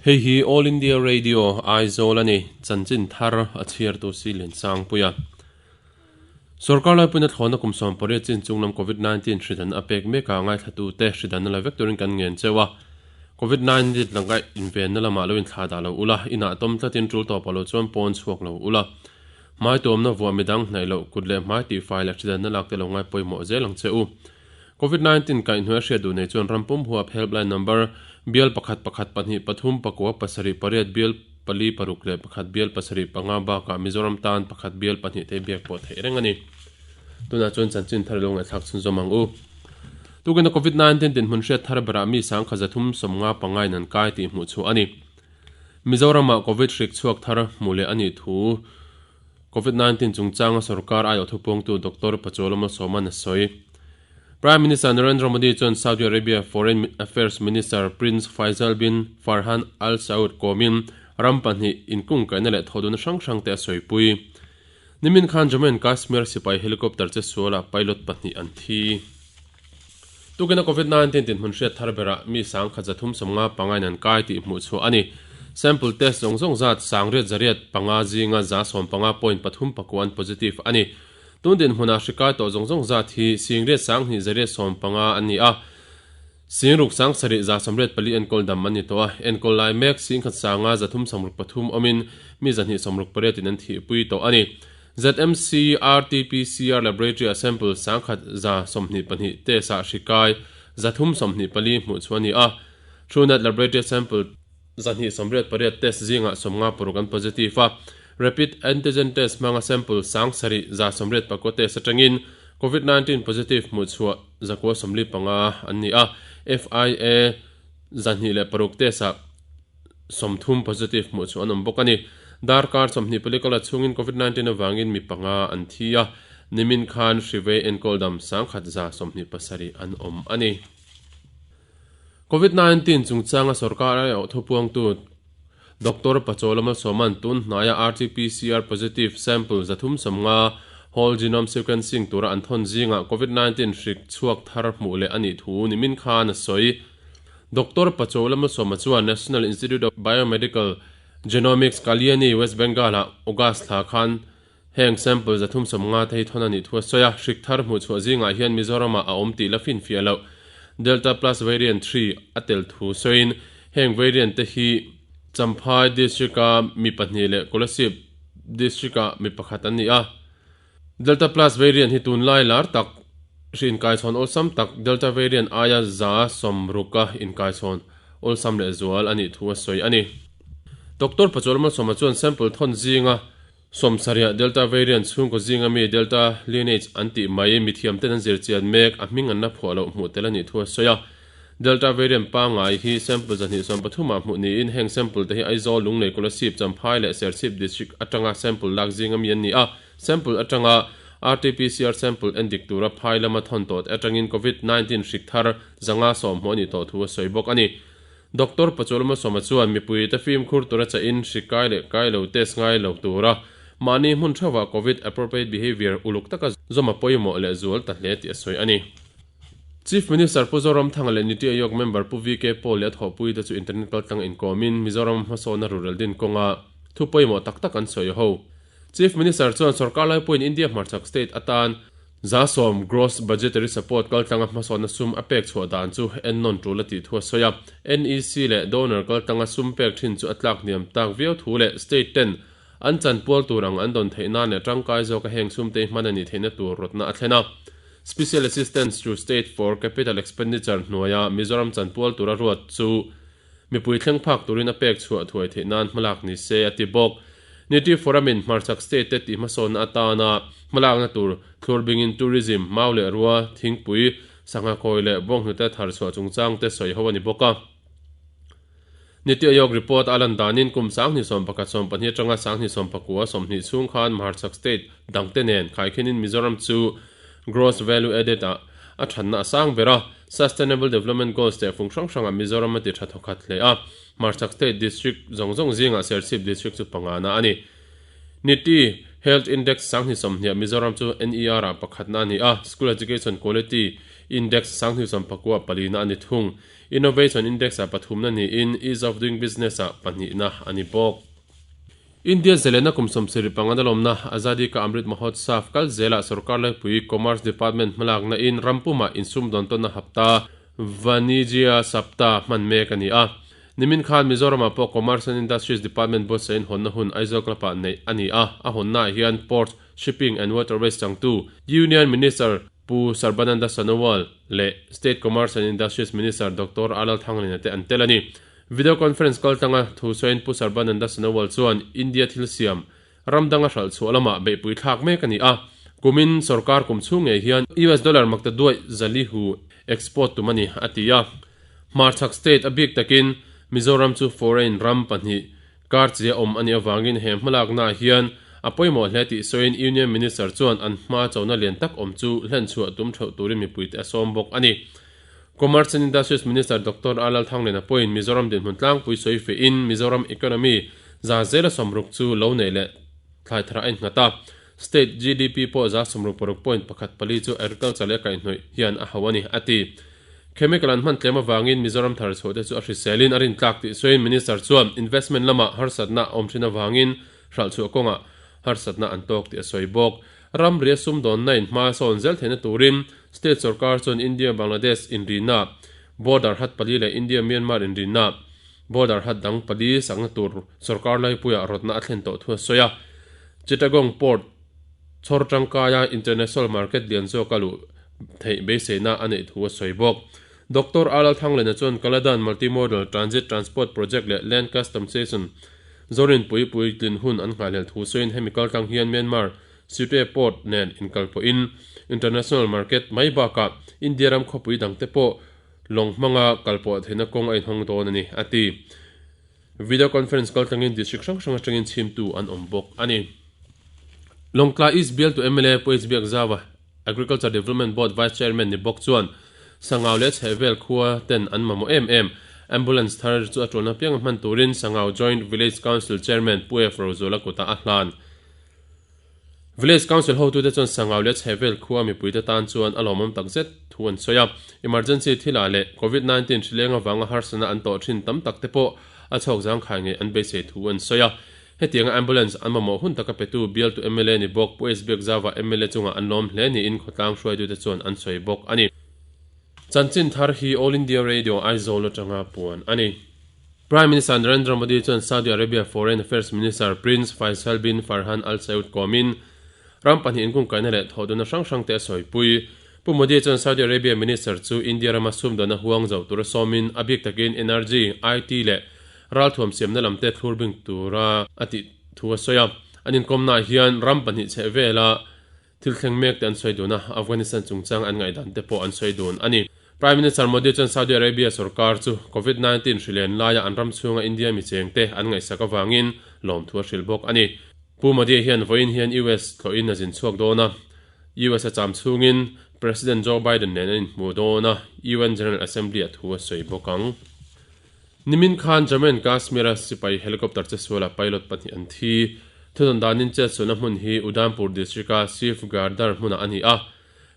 Hei hi All India Radio, Aizawl a ni. Chanchin thar a chhiartu si Liansangpuia. Sorkar laipuina thlawhna kum 18 chin chunglam Covid 19 hridan a pek mekah ngaithlatute hridan a la vek turin kan ngen cheu a. Covid 19 laka invenna lamah lo inthlah dah lo ula, inah tawm tlatin tul tawpah lo chuan pawn chhuak lo ula. Hmai tuamna vuah midang hnaih loh, kut leh hmai tihfai leh hridanna lak te lo ngai pawimawh zel ang che u. Covid 19 kaihhnuai a hriat duh nei chuan ram pum huap helpline number bial pakhat pakhat pahnih pathum pakua pasarih pariat bial pali paruk leh pakhat bial pasarih panga bakah Mizoram tan pakhat bial pahnih te biak pawh theih reng a ni. Tunah chuan chanchin thar ilo ngaihthlak chhunzawm ang u. Tukina Covid 19 dinhmun hriat thar berah mi sangkhat zathum sawmnga pangain an kai tih hmuh chhuah a ni. Mizoramah Covid hrik chhuak thar hmuh leh a nih thu Covid 19 chungchanga sorkar aiawh thupawngtu Doctor Pachualawma Sawman a sawi. Prime Minister Narendra Modi chuan Saudi Arabia Foreign Affairs Minister Prince Faisal bin Farhan Al Saud kawmin ram pahnih inkungkaihna leh thawhdunna hrang hrangte a sawipui. Nimin khan Jammu and Kashmir sipai helicopter che sualah pilot pahnih an thi. Tukina Covid 19 dinhmun hriat thar berah mi sangkhat 355 in an kai tih hmuh chhuah a ni. Sample test zawng zawng zat sangriat zariat panga zinga 15 point pathum pakua an positive a ni. Tun dinhmunah hri kai tawh zawng zawng zat hi singriat sanghnih zariat 15 an ni a. Singruk sangsarih 184 enkawl dam an ni tawh a. Enkawl lai mek singkhat sanga 363 awmin mi 268 in an thihpui tawh a ni. ZMC RT-PCR Laboratory a sample sangkhat 122 test ah hri kai 324 hmuh chhuah a ni a. Truenat Laboratory a sample 288 test zingah 56 an positive a. Rapid Antigen Test hmanga sample 7 184 test atangin Covid 19 positive hmuh chhuah 945 an ni a. FIA 206 test ah 30 positive hmuh chu an awm bawk a ni. Darkar 24 kala chhungin Covid 19 avangin mi panga an thi a, nimin khan hrivei enkawl dam sangkhat 127 an awm a ni. Covid 19 chungchanga sorkar aiawh thupuangtu Doctor Pachaw Lamalsawman tun hnaia RT-PCR positive sample 350 whole genome sequencing tura an thawn zingah Covid 19 hrik chhuak thar hmuh leh a nih thu nimin khan a sawi. Doctor Pachaw Lamalsawma chuan National Institute of Biomedical Genomics, Kalyani, West Bengal-ah August thla khan heng sample 350 te hi thawn a nih thu a sawi a. Hrik thar hmuh chhuah zingah hian Mizoramah a awm tih la finfiah loh Delta Plus Variant 3 a tel thu sawiin heng variant te hi Champhai District-a mi pahnih leh Kolasib District-ah mi pakhat an ni a. Delta Plus variant hi tunlai lar tak hri inkaichhawn awlsam tak Delta variant aia 60% inkaichhawn awlsam leh zual a nih thu a sawi a ni. Doctor Pachual Malsawma chuan sample thawn zinga 70 Delta variant chhungkaw zinga mi Delta lineage an tih mai mithiam ten an zir chian mek a hming an la phuah loh hmuh tel a nih thu a sawi a. Delta variant pangngai hi sample 230 ah hmuh niin heng sample te hi Aizawl, Lunglei, Kolasib, Champhai leh Serchhip district atanga sample lak zinga mi an ni a. Sample atanga RT-PCR sample endik tura phai lama thawn tawh te atangin Covid 19 hrik thar 510 hmuh a nih tawh thu a sawi bawk a ni. Doctor Pachualma Sawma chuan mipuite fimkhur tura chahin hrik kai leh kai lo test ngai lo tura mahni hmun theuhah Covid appropriate behaviour uluk taka zawm a pawimawh leh zual ta hle tih a sawi a ni. Chief Minister Pu Zoramthanga leh Niti Aayog member Pu VK Paul leh a thawhpuite chu internet kaltlang inkawmin Mizoram hmasawnna rural din kawnga thu pawimawh tak tak an sawi ho. Chief Minister chuan sorkar laipuiin India hmarchhak state atan 10% gross budgetary support kaltlanga hmasawnna sum a pek chhuah dan chu ennawn tul a tih thu a sawi a. NEC leh donor kaltlanga sum pek thin chu a tlak hniam tak viau thu leh state ten an chanpual tur ang an dawn theih nan leh tangkai zawka heng sum te hman a nih theihna tur rawtna a thlen a. Special Assistance to State for Capital Expenditure hnuaia Mizoram chanpual tura ruat chu mipui thleng phak turin a pek chhuah thuai theih nan hmalak ni se a ti bawk. Niti Forum-in hmarchhak state te tih hmasawnna atana hmalakna tur thlur bingin tourism, mau leh rua, thingpui, sangha khawi leh bawnghnute thar chhuah chungchang te sawi ho a ni bawk a. Niti Aayog report a lan danin kum 2011 12 atanga 2019 20 chhung khan hmarchhak state dangte nen khaikhinin Mizoram chu gross value added ah a thatna a sang ber a, Sustainable Development Goals teh fung hrang hrangah Mizoram a ti tha thawkhat hle a, hmarchhak state district zawng zawng zingah Serchhip district chu pangana a ni. Niti. Health Index 2020ah Mizoram chu NER ah pakhatna a ni a, School Education Quality Index 2019 ah palina a ni thung. Innovation Index ah pathumna niin Ease of Doing Business ah pahnihna a ni bawk. India zalena kum 75 na lawmna Azadi Ka Amrit Mahotsav kal zelah sorkar laipui Commerce Department hmalakna in rampumah insumdawn tawnna hapta Vanijya Sapta hman mek a ni a. Nimin khan Mizoramah pawh Commerce and Industries Department buatsaih hawnna hun Aizawl Club-ah neih a ni a, a hawnnaah hian Ports, Shipping and Waterways changtu Union Minister Pu Sarbananda Sonowal leh State Commerce and Industries Minister Doctor Alal Thanglina te an tel a ni. Video Conference kaltlanga thu sawiin Pu Sarbananda Sonowal chuan India thil siam ram danga hralh chhuah lamah beihpui thlak mek a ni a, kumin sorkar kum chhung ngei hian US dollar makta duaih zali hu export tum a ni, a ti a. Hmarchhak state a bik takin Mizoram chu foreign ram pahnih kar chia awm a nih avangin he hmalaknaah hian a pawimawh hle tih sawiin Union Minister chuan an hma chona lian tak awm chu hlenchhuah tum theuh turin mipuite a sawm bawk a ni. Commerce and Industries Minister Doctor A Lalthanglena pawhin Mizoram dinhmun tlangpui sawi fehin Mizoram economy za zela sawmruk chu lo neih leh thlai thar a innghat a, state GDP pawh za 66 point pakhat pali chu agriculture leh kaihhnawih hian a hauh a ni, a ti. Chemical an hman tlem avangin Mizoram thar chhuah te chu a hriselin a rintlak tih sawiin Minister chuan investment lamah harsatna a awm thin avangin hralhchhuah kawngah harsatna an tawk tih a sawi bawk. Ramria sumdawnna in hma sawn zel theihna turin State sorkar chuan India-Bangladesh inrina border hat pali leh India-Myanmar inrina border hat dang pali sakna tur sorkar laipuiah rawtna a thlen tawh thu a sawi a. Chittagong Port chhawr tangkaia international market lian zawka luh theih beiseina a neih thu a sawi bawk. Doctor A Lalthanglena chuan Kaladan Multimodal Transit Transport Project leh Land Custom Station Zorinpui puitlin hun an nghahhlel thu sawiin hemi kaltlang hian Myanmar Site Port nen inkalpawhin international market mai bakah India ram khawpui dangte pawh lawng hmanga kalpawh theihna kawng a inhawng dawn a ni, a ti. Video conference kaltlangin district hrang hrang atangin chhimtu an awm bawk a ni. Lawngtlai East bialtu mla Pu H Biakzaua, Agriculture Development Board Vice Chairman ni bawk chuan Sangau leh chhehvel khua ten an mamawh em em. Ambulance thar chu a ṭulna pianga hman turin Sangau Joint Village Council Chairman Pu F Rozuala kutah a hlan. Village Council hotute chuan Sangau leh chhehvel khua mipuite tan chuan a lawmawm tak zet thu an sawi a. Emergency thilah leh Covid 19 hrileng avanga harsatna an tawh thin tam tak te pawh a chhawk zangkhai ngei an beisei thu an sawi a. Hetianga ambulance an mamawh hun taka petu bialtu mla ni bawk Pu Sbiak Zauva mla chungah an lawm hle niin khawtlang hruaitute chuan an sawi bawk a ni. Chanchin thar hi All India Radio Aizawl atanga puan a ni. Prime Minister Narendra Modi chuan Saudi Arabia Foreign Affairs Minister Prince Faisal bin Farhan Al Saud kawmin ram pahnih inkungkaihna leh thawhdunna hrang hrangte a sawipui. Pu Modi chuan Saudi Arabia Minister chu India rama sumdawnna huang zauh tura sawmin a bik takin energy, IT leh ralthuam siamna lamte thlur bing tura a tih thu a sawi a. An inkawmnaah hian ram pahnih chheh vela Thil thleng mek te an sawi dun a, Afghanistan chungchang an ngaihdan te pawh an sawi dun a ni. Prime Minister Modi chuan Saudi Arabia sorkar chu Covid 19 hri len laia an ram chhunga India mi cheng te an ngaihsak avangin lawmthu a hrilh bawk a ni. Pu Modi hian vawiin hian US thlawhin a zin chhuak dawn a, US a cham chhungin President Joe Biden nen an inhmu dawn a, UN General Assembly ah thu a sawi bawk ang. Nimin khan Jammu and Kashmir-a sipai helicopter chesuala pilot pahnih an thi. Thunawn danin chetsualna hmun hi Udhampur district-a Shiv Gardar hmunah a ni a.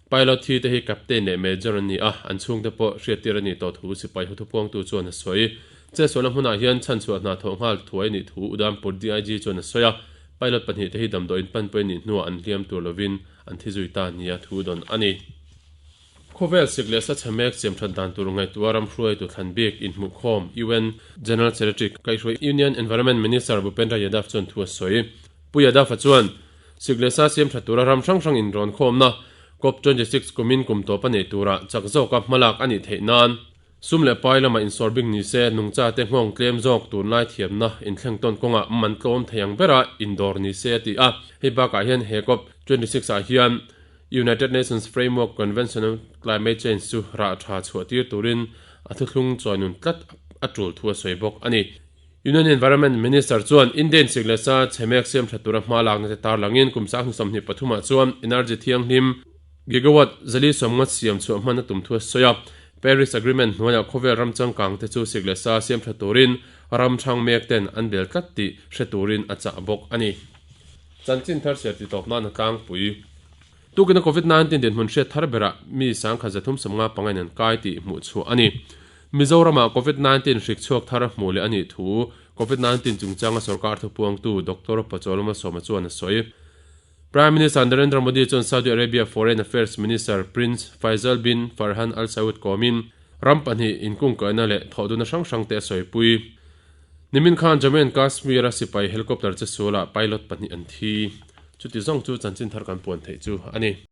Pilot thi te hi captain leh major an ni a, an chhungte pawh hriattir a nih tawh thu sipai hothupuangtu chuan a sawi. Chetsualna hmunah hian chhanchhuah hna thawh nghal thuai nih thu Udhampur DIG chuan a sawi a, pilot pahnih te hi damdawiin panpui a nih hnuah an hliam tur lovin an thi zui ta nia thu dawn a ni. Khawvel sik leh sa chhe mek siam that dan tur ngaihtuah ram hruaitu thlan bik inhmuhkhawm UN General Secretary kaihhruai Union Environment Minister Bhupendra Yadav chuan thu a sawi. Pu Yadav-a chuan, Sik leh sa siam that tura ram hrang hrang inrawnkhawmna COP 26 kumin kum tawp a neih turah chak zawka hmalak a nih theih nan sum leh pai lamah insawr bik ni se nungchate nghawng tlem zawk tunlai thiamna inthleng tawn kawngah man tlawm thei ang bera indawr ni se a ti a. Hei bakah hian he COP 26 ah hian United Nations Framework Convention on Climate Change chu rah tha chhuah tir turin a thuthlung chawi nun tlat a tul thu a sawi bawk a ni. Union Environment Minister chuan Indian sik leh sa chhe mek siam tha tura hma lakna te tarlangin kum sang 23 ah chuan energy thianghlim gigawatt 450 siam chhuah hman a tum thu a sawi a. Paris Agreement hnuaiah khawvel ram changkang te chu sik leh sa siam tha turin ram thang mek ten an bel tlat tih hre turin a chah bawk a ni. Chanchin thar chhiar titawp nan a tlangpui. Tukina Covid 19 dinhmun hriat thar berah mi 1375 in an kai tih hmuh chhuah a ni. Mizoramah Covid 19 hrik chhuak thar hmuh leh a nih thu Covid 19 chungchanga sorkar thupuangtu Doctor Pachawlama Sawma chuan a sawi. Prime Minister Narendra Modi chuan Saudi Arabia Foreign Affairs Minister Prince Faisal bin Farhan Al Saud kawmin ram pahnih inkungkaihna leh thawhduna hrang hrangte a sawipui. Nimin khan Jammu and Kashmir-a sipai helicopter che sualah pilot pahnih an thi. Chuti zawng chu chanchin thar kan puan theih chu a ni.